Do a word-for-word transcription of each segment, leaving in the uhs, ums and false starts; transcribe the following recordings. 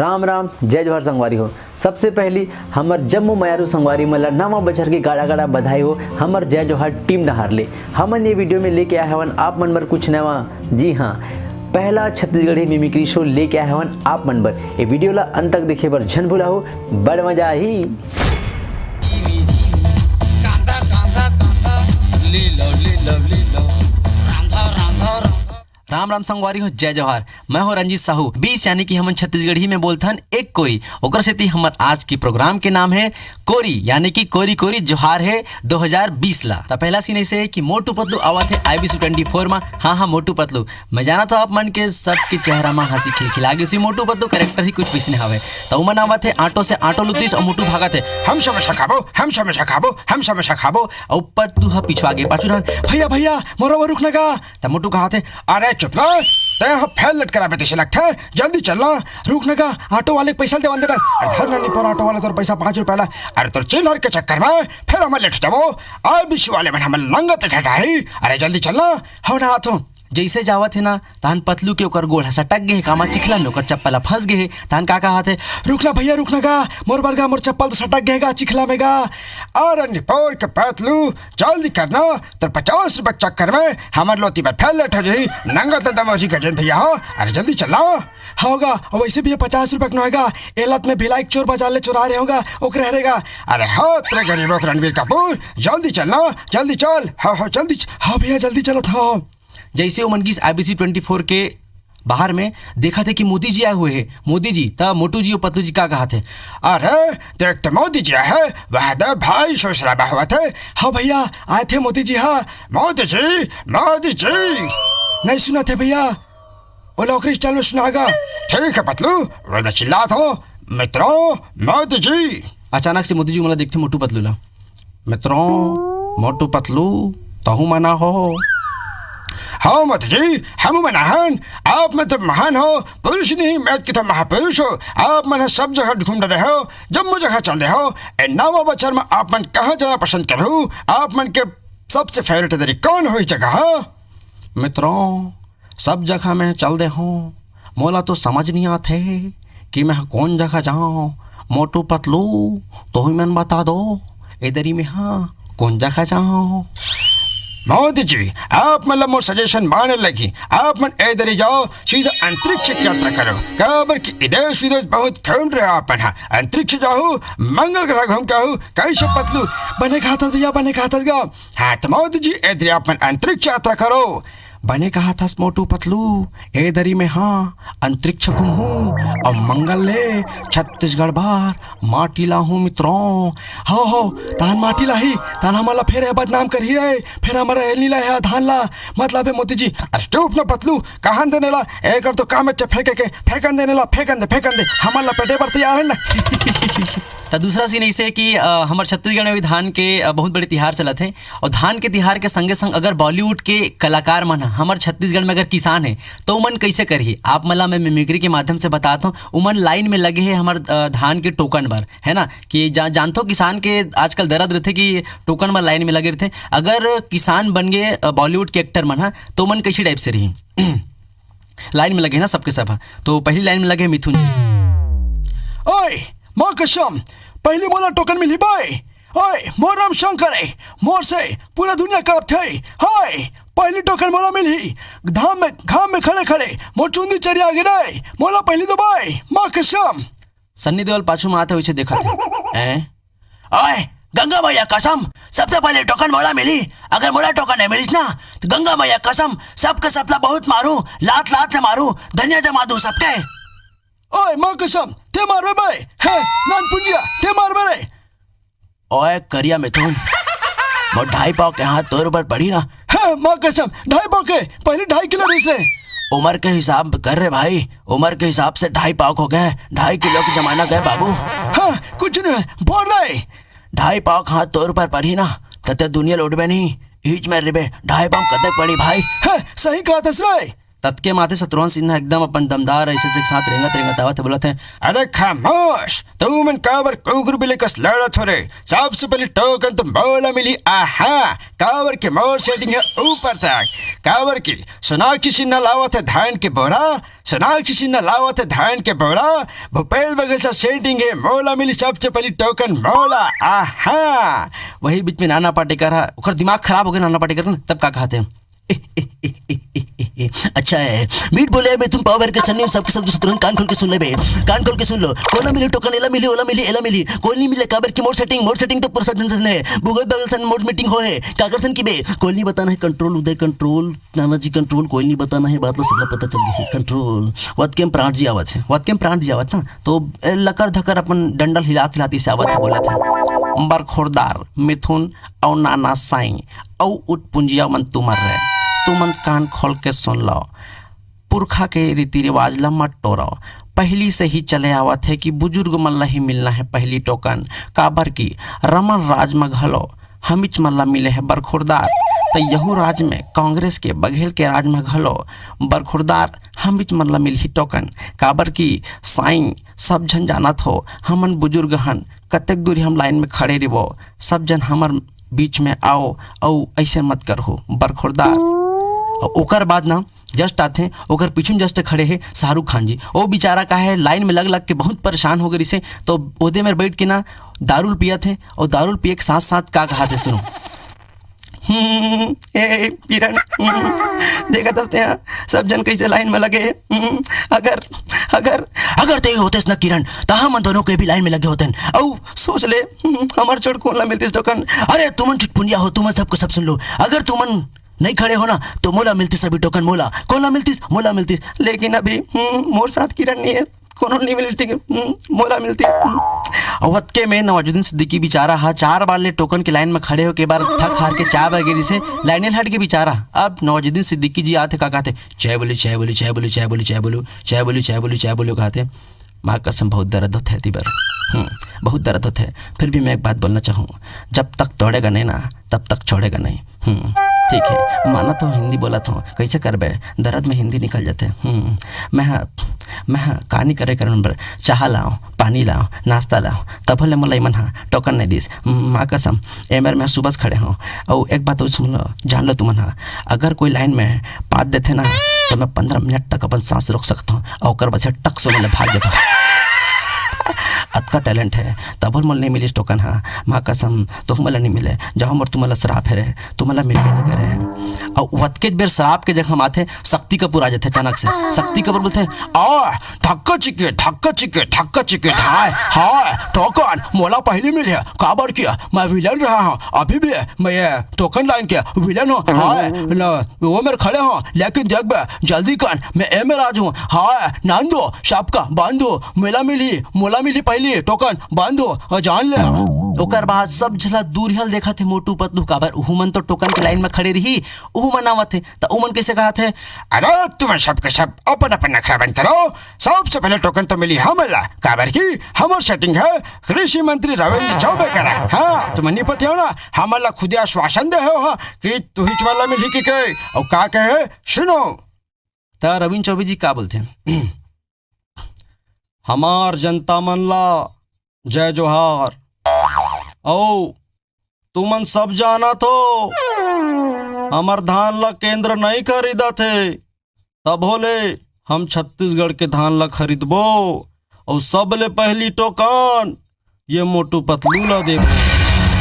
राम राम, जय जोहार संगवारी हो। सबसे पहली हमर जम्मो मयारू संगवारी मन ला नवा बछर के गाड़ा गाड़ा बधाई हो। हमर जय जोहार टीम डहार ले हमन ये वीडियो में लेके आए हवन आप मन बर कुछ नवा। जी हाँ, पहला छत्तीसगढ़ी मिमिक्री शो लेके आए हवन आप मन बर। ये वीडियो ला अंत तक देखे बर झन भुलाहू, बड़ मजा आही। कांदा कांदा कांदा, लीलो लीलो लीलो, रांधा रांधा रांधा। राम राम संगवारी हो, जय जोहार। मैं हूं रंजीत साहू। बीस यानी कि हमन छत्तीसगढ़ी में बोलथन एक कोरी, ओकर सेती हमर आज के प्रोग्राम के नाम है कोरी, यानी कि कोरी कोरी जोहार है दो हज़ार बीस ला। त पहला सीन ऐसे है कि मोटू पतलू आवत है आईबीसी ट्वेंटी फोर में। हाँ हाँ, मोटू पतलू। मैं जानत हूँ आप मन के सबके चेहरा में हंसी खिलखिला गे। मोटू पतलू कैरेक्टर ही कुछ वैसने हवे। त उमन आवत है ऑटो से, ऑटो लुतिस और मोटू भागत है, "हम समोसा खाबो, हम समोसा खाबो, हम समोसा खाबो।" और पतलू हा पिछवा गे पाछू रहन, "भैया भैया, मोरो बर रुक ना गा।" त मोटू कहाथे, "अरे चुप ना, तैं ह फेल लटकरा बे तइसे लगथे, जल्दी चल ना, रुक ना गा, ऑटो वाले के पैसा ल देवन दे ना।" "अरे धर ना निपोर ऑटो वाले तोर पैसा पाँच रुपया ला, अरे तोर चिल्लर के चक्कर में फेर हमन लेट जाबो, आईबीसी वाले मन हमन लंगत घटाही, अरे जल्दी चल ना।" "हव ना आथों।" जइसे जावत हे ना, तहन पतलू के ओकर गोड़ ह सटक गे हे, कामा चिखला में ओकर चप्पल ह फंस गे हे। तहन का कहाथे, "रुक ना भैया, रुक ना गा, मोर बर गा, मोर चप्पल तो सटक गे गा चिखला में गा।" "अरे निपोर के पतलू, जल्दी करना, तोर पचास रुपया के चक्कर में हमर लोती बर फेर लेट हो जाही, नंगत ल दमोजी गजेन भैया हो, अरे जल्दी चल ना।" "हव गा, अउ वैसे भी ये पचास रुपया के नोहे गा, एला त मैं भिलाई के चोर बाजार ले चोरा रहे हों गा, ओकरे हरे गा।" "अरे हो तेरे गरीबों के रणबीर कपूर, जल्दी चल ना, जल्दी चल, हो हो जल्दी च-, हो भैया जल्दी चलत हो।" जैसे ओमन गिस आईबीसी ट्वेंटी फोर के बाहर में, देखत हे कि मोदी जी आए हुए हे। मोदी जी, त मोटू जी और पतलू जी का कहाथे, "अरे देख तो मोदी जी आए हे, वह दे भाई शोर शराबा होवत हे।" "हाँ भैया, आए थे मोदी जी, हाँ।" "मोदी जी, मोदी जी।" "नहीं सुनत हे भैया, ओला ओकरे स्टाइल में सुना गा।" "ठीक है पतलू, वो मैं चिल्लात हूँ, मित्रों मोदी जी।" अचानक से मोदी जी मोला देखथे मोटू पतलू ला। "मित्रों मोटू पतलू, तहु मना हो?" "हाँ मोदी जी, हम मना हन। आप मन तो महान हो, पुरुष नहीं, मैं कि तो महापुरुष हो। आप मन ह सब जगह घूम डरे हो, जम्मो जगह चल दे हो। ए नवा बछर में आप मन कहाँ जाना पसंद करहू? आप मन के सबसे फेवरेट दरी कौन हो इस जगह?" "मित्रों, सब जगह मैं चल दे हूँ, मोला तो समझ नहीं आथे कि मैं कौन जगह जाऊँ। मोटू पतलू, तो ही मन बता दो, ए दरी में हाँ कौन जगह जाऊँ?" "मोदी जी, आप मतलब मोर सजेशन माने लगी, आप मन ए दरी जाओ, सीधा अंतरिक्ष की यात्रा करो, काबर कि विदेश विदेश बहुत घूम रहे हो आप मन, हाँ, अंतरिक्ष जाओ, मंगल ग्रह घूम के आओ, कैसे पतलू?" "बने कहा था भैया, बने कहा था गा।" "हाँ तो मोदी जी, ए दरी आप मन अंतरिक्ष यात्रा करो।" "बने कहा थस मोटू पतलू, ए दरी में हाँ अंतरिक्ष घूमहूँ अउ मंगल ले छत्तीसगढ़ बार माटी लाहूँ मित्रों।" "हो हो, तान माटी लाही, तान हमन ला फेर बदनाम करही रे, फेर हमर एल नी लाहे धान ला, मतलब है मोती जी।" "अरे चुप ना पतलू, कहान देने ला, एकर तो काम है फेंके के, फेंकन देने ला, फेंकन दे, फेंकन दे, हमन ला पेटे बर तैयार है ना।" त दूसरा सीन ऐसे है कि अ, हमर छत्तीसगढ़ में भी धान के अ, बहुत बड़े तिहार चलत हे। और धान के तिहार के संगे संग अगर बॉलीवुड के कलाकार मन ह, हमर छत्तीसगढ़ में अगर किसान है, तो उमन कैसे करही? आप मन ला मैं मिमिक्री के माध्यम से बताता हूँ। उमन लाइन में लगे हे हमर अ, धान के टोकन बर, है ना, कि जा, जानथो किसान के आजकल दर्द रहथे कि टोकन बर लाइन में लगे रहथे। अगर किसान बन गए अ, बॉलीवुड के एक्टर मन ह, तो उमन कैसे टाइप से रही? लाइन में लगे ना सबके सब ह। तो पहली लाइन में लगे मिथुन। "ओए माँ कसम, पहली मोला टोकन मिलही बाय। ओए मोर राम शंकर है, मोर से पूरा दुनिया कांपथे। हाय, पहली टोकन मोला मिलही। घाम में, घाम में खड़े खड़े मोर चुंदी चरिया गे रे, मोला पहली दो बाय, माँ कसम।" सन्नी देओल पाछू में आते हुए देखत हे। "हैं? ओए, गंगा मैया कसम, सबसे पहले टोकन मोला मिली। अगर मोला टोकन नहीं मिलिस ना, तो गंगा मैया कसम, सबके सबला बहुत मारू, लात लात ने मारू, धनिया जमा दू सबके।" "ओए, माँ कसम, ते मारबे बे? हे, नान पुंजिया, ते मारबे रे?" "ओए, करिया मिथुन, मोर ढाई पाव के हाथ तोर ऊपर पड़ी ना।" "हे, माँ कसम, ढाई पाव के, पहले ढाई किलो रहिस हे।" "उम्र के हिसाब कर रे भाई, उम्र के हिसाब से ढाई पाव हो गए, ढाई किलो के जमाना गए बाबू।" "हाँ, कुछ नहीं, बोल रहे।" "ढाई पाव के हाथ तोर ऊपर पड़ी ना, त ते दुनिया लौटबे नहीं, ईच में रिबे, ढाई पाव कतक पड़ी भाई?" "हाँ, सही कहा थस रे।" ततके माथे शत्रुघ्न सिन्हा एकदम अपन दमदार ऐसे से साथ रेंगत रेंगत आवत हे, बोलत हे, "अरे खामोश, तुमन काबर कुकुर बिल्ली कस लड़त हो रे? सबसे पहले टोकन तो मोला मिली, आहा, काबर के मोर सेटिंग हे ऊपर तक, काबर की सोनाक्षी सिन्हा लावत हे धान के बोरा, सोनाक्षी सिन्हा लावत हे धान के बोरा, भूपेश बघेल सा सेटिंग हे, मोला मिली सबसे पहली टोकन मोला, आहा।" वही बीच में नाना पाटेकर हा, ओकर दिमाग खराब हो गया नाना पाटेकर के, तब का कहत हे, "अच्छा है, मीठ बोले में तुम पावर के सन्नी सबके साथ तुरंत कान खोल के सुन ले बे, कान खोल के सुन लो, कोला मिली टोकन, एला मिली, ओला मिली, एला मिली, कोई नहीं मिले, काबर की मोर सेटिंग, मोर सेटिंग तो पूरा सज्जन सज्जन है, भूगोल बगल सन मोर मीटिंग हो है, काकर सन की बे, कोई नहीं बताना है, कंट्रोल उदय कंट्रोल, नाना जी कंट्रोल, कोई नहीं बताना है, बात ला सबला पता चल गई है, कंट्रोल।" वत के में प्राण जी आवत है, वत के में प्राण जी आवत ना, तो ए, लकर धकर अपन डंडल हिलात हिलात इसे आवत है, बोलत है, "बरखुरदार, मिथुन, अउ नाना साईं, अउ उटपुंजिया मन तुमर रे, तुमन कान खोल के सुन लो, पुरखा के रीति रिवाज ल मत टोरो, पहिली से ही चले आवत हे कि बुजुर्ग मन ल ही मिलना हे पहिली टोकन, काबर कि रमन राज म घलो हमिच मन ल मिले हे बरखुरदार, त यहू राज में कांग्रेस के बघेल के राज म घलो बरखुरदार हमिच मन ल मिलही टोकन, काबर कि साईं सब झन जानत हो, हमन बुजुर्ग हन, कतेक दूरी हम लाइन में खड़े रिबो, सब झन हमर बीच में आओ, अउ ऐसे मत करहु, बरखुरदार।" अउ ओकर बाद ना जस्ट आथे, ओकर पीछू में जस्ट खड़े हे शाहरुख खान जी। ओ बेचारा का है लाइन में लग लग के बहुत परेशान हो गए रिसे, तो ओदे में बैठ के ना दारू ल पियत हे, अउ दारू ल पिए के साथ साथ का कहत हे सुनो, "हम्म, ए, ए, किरण, हम्म, देखत हस तें, सब झन कैसे लाइन में लगे, हम्म, अगर, अगर, अगर ते होतेस ना किरण, त हमन दोनों के भी लाइन में लगे होतेन। अउ सोच ले, हम्म, हमर छोड़ कोन ला मिलतिस टोकन? अरे तुमन चुटपुंजिया हो, तुमन सबको सब सुन लो, अगर तुमन नहीं खड़े हो ना, तो मोला मिलतिस अभी टोकन, मोला।" "कोन ला मिलतिस?" "मोला मिलतिस, लेकिन अभी, हम्म, मोर साथ किरण नहीं है, कोनो नहीं मिलतिस, हम्म, मोला मिलतिस।" हम्म। अउ वतके में नवाजुद्दीन सिद्दीकी बेचारा हा चार बार ले टोकन के लाइन में खड़े होके, एक बार थक हार के चाय बर गे रिसे, लाइने हट के बेचारा। अब नवाजुद्दीन सिद्दीकी जी आथे, का कहते, "चाय बोली, चाय बोली, चाय बोली, चाय बोली, चाय बोली, चाय बोली, चाय बोली, चाय बोली," कहते। माँ कसम, बहुत दर्द होथे एती बर। हम्म, बहुत दर्द होथे। फिर भी मैं एक बात बोलना चाहूँ, जब तक तोड़ेगा नहीं ना, तब तक छोड़ेगा नहीं। हम्म, ठीक है, माना तो हिंदी बोलत हो, कैसे करबे? दर्द में हिंदी निकल जाथे। हम्म, मैं ह, मैं ह का नहीं करे करन बर, चाह लाओ, पानी लाओ, नाश्ता लाओ, तभो ले मोला इमन ह टोकन नहीं दिस। हम्म, माँ कसम, एमेर मैं सुबह से खड़े हूँ। अउ एक बात और सुन लो, जान लो तुमन ह, अगर कोई लाइन में पाद देथे ना, तो मैं पंद्रह मिनट तक अपन सांस रोक सकता हूँ, अउ ओकर बाद से टक से ओला भाग जाता हूँ। अतका टैलेंट है, तभो ले मोला नहीं मिलिस टोकन ह। माँ कसम, तुमन ला नहीं मिले, जाओ मोर तुमन ला श्राप है रे, तुमन ला मिलबे नहीं करे। अउ वतकेच बेर श्राप के जगह माथे शक्ति कपूर आ जाथे अचानक से। शक्ति कपूर बोलथे, "आ, धक्का चिके, धक्का चिके, धक्का चिके, धाय, हाय, टोकन, मोला पहली मिले, काबर किया, मैं विलेन रहा हूँ, अभी भी मैं ये टोकन लाइन के विलेन हूँ, हाय, न, वो मेरे खड़े हूँ, लेकिन देख बे, जल्दी कर, मैं ए में राज हूँ, हाय, नांदो, सबका बांधो, मोला मिली, मोला मिली पहली टोकन, बांधो, अउ जान ले।" ओकर बाद सब झला दूरिहा ल देखत हे मोटू पतलू, काबर उहू मन तो टोकन के लाइन में खड़े रही, उहू मन आवत हे, त उमन कैसे कहत हे, "अरे तुमन सब के सब अपन अपन नखरा बंद करो, सबसे पहले टोकन तो मिली हमन ला, काबर कि हमर सेटिंग है कृषि मंत्री रविंद्र चौबे करा। हाँ, तुमन नहीं पतियाओ ना, हमन ला खुदे आश्वासन दे हो, हाँ, कि तुही वाला मिली कि के, अउ का कहे, सुनो।" त रविंद्र चौबे जी का बोलथे, "हमार जनता मन ला जय जोहार। अउ तुमन सब जानत हो, हमर धान ला केंद्र नहीं खरीदत हे, तभो ले हम छत्तीसगढ़ के धान ला खरीदबो, अउ सबले पहली टोकन ये मोटू पतलू ला देबो।"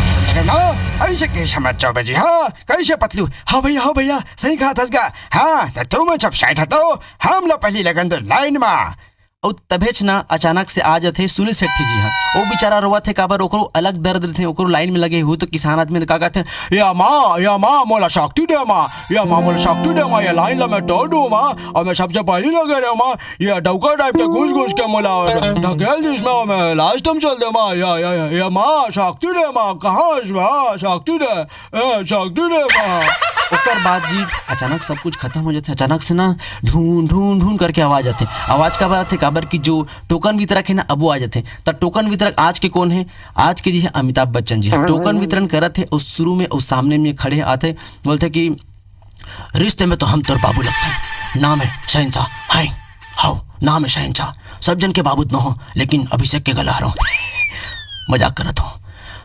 सुन रहे ना, ऐसे कैसे हमर चौबे जी, हाँ, कैसे पतलू? हाँ भैया, हाँ भैया, सही कहा थस गा। हाँ, त तुमन सब साइड हटो, हमला पहली लगन दो लाइन मा। अउ तभेच ना अचानक से आ जाथे सुनील शेट्टी जी हा। ओ बेचारा रोवत हे, काबर ओकरो अलग दर्द रथे, ओकरो लाइन में लगे हू तो किसान आदमी ने का कहथे, "या माँ, या माँ, मोला शक्ति दे माँ, या माँ, मोला शक्ति दे माँ, ये लाइन ला मैं तोड़ दूँ माँ, अउ मैं सबसे पहली लगे रहे माँ, ये डौका टाइप के घुस घुस के मोला ढकेल दिस माँ, मैं लास्ट टाइम चल दे माँ, या, या, या, या माँ, शक्ति दे माँ, कहाँ हस माँ, शक्ति दे।" ए, शक्ति दे माँ। ओकर बाद जी अचानक सब कुछ खत्म हो जाथे। अचानक से ना ढूंढ, ढूंढ, ढूंढ करके आवाज आथे। आवाज काबर आथे? काबर कि जो टोकन वितरक हे ना, अब वो आ जाथे। त टोकन वितरक आज के कोन हे? आज के जी हे अमिताभ बच्चन जी। टोकन वितरण करत हे, अउ शुरू में अउ सामने में खड़े आथे, बोलथे कि, "रिश्ते में तो हम तोर बाबू लगथन, नाम है शहंशाह। हाय, हाउ, नाम है शहंशाह। सब जन के बाबू तो न हो, लेकिन अभिषेक के गला हरो। मजाक करत हो।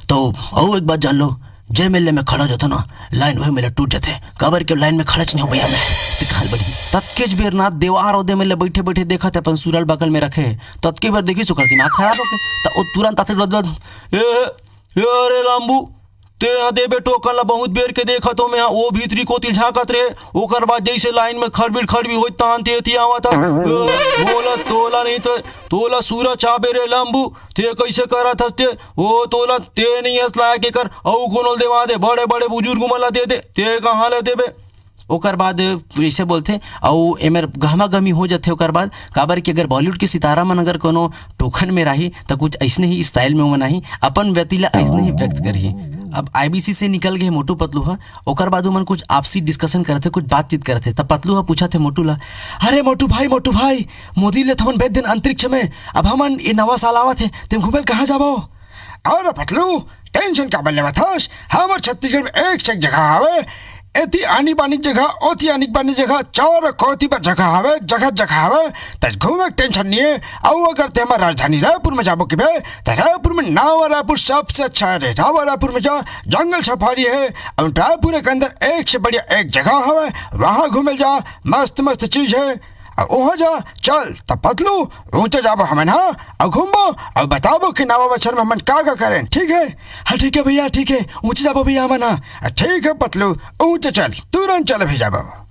तो अउ एक बात जान लो, जे मेले में खड़ा हो जाता ना, लाइन वही मेले टूट जाते। काबर के लाइन में खड़ा च नहीं हो भैया मैं। ते खाल बनी। ततकेच बेर ना देवार ओदे मेले बैठे बैठे देखत है, अपन सुरल बगल में रखे। ततके बेर देखी सुकर दिमाग खराब होके। त ओ तुरंत आते बदल, ए, ए, अरे लाम्बू, ते यहाँ देबे टोकन ला बहुत बेर के देखत हो मैं, ओ भीतरी कोती झांकत रे। ओकर बाद जैसे लाइन में खड़बिड़ खड़बी होई, तान ते एती आवत ह। ए, बोला तोला नहीं तो, तोला सूरज चाबे रे लाम्बू, ते कैसे करत हस ते? ओ तोला ते नहीं हस लायक एकर, अउ कोनो ल देवा दे, बड़े बड़े बुजुर्ग मन ला दे दे, ते कहाँ ले देबे? ओकर बाद ऐसे बोलथे, अउ एमेर गहमा गहमी हो जाथे। ओकर बाद काबर कि अगर बॉलीवुड के सितारा मन अगर कोनो टोखन में राही, त कुछ ऐसने ही स्टाइल में ओमन आही, अपन व्यक्ति ला ऐसने ही व्यक्त करही। अब आईबीसी से निकल गए मोटू पतलू ह, ओकर बाद ओमन कुछ आपसी डिस्कशन करथे, कुछ बातचीत करथे। त पतलू ह पूछत हे मोटू ला, "अरे मोटू भाई, मोटू भाई, मोदी ले थमन भेज देन अंतरिक्ष में, अब हमन ये नवा साल आवत हे, तेम घूमे ल कहाँ जाबो?" अरे पतलू, टेंशन काबर लेवत हस? हमर छत्तीसगढ़ में एक से एक जगह हवे। एती आनी बानी जगह, ओती आनी बानी जगह, चारों कोती पर जगह हवे, जगह जगह हवे। त घूमे के टेंशन नहीं है। अउ अगर ते हमर राजधानी रायपुर में जाबो किबे, त रायपुर में नवा रायपुर सबसे अच्छा है रे। नवा रायपुर में जा, जंगल सफारी है। अउ रायपुर के अंदर एक से बढ़िया एक जगह हवे, वहाँ घूमे ल जा, मस्त मस्त चीज है। अउ ओहाँ जा, चल त पतलू, ऊँचे जाबो हमन, हाँ, अउ घूमबो, अउ बताबो कि नवा बछर में हमन का का करेन, ठीक है? हाँ ठीक है भैया, ठीक है, ऊँचे जाबो भैया हमन, हाँ। ठीक है पतलू, ऊँचे चल, तुरंत चल भी जाबो।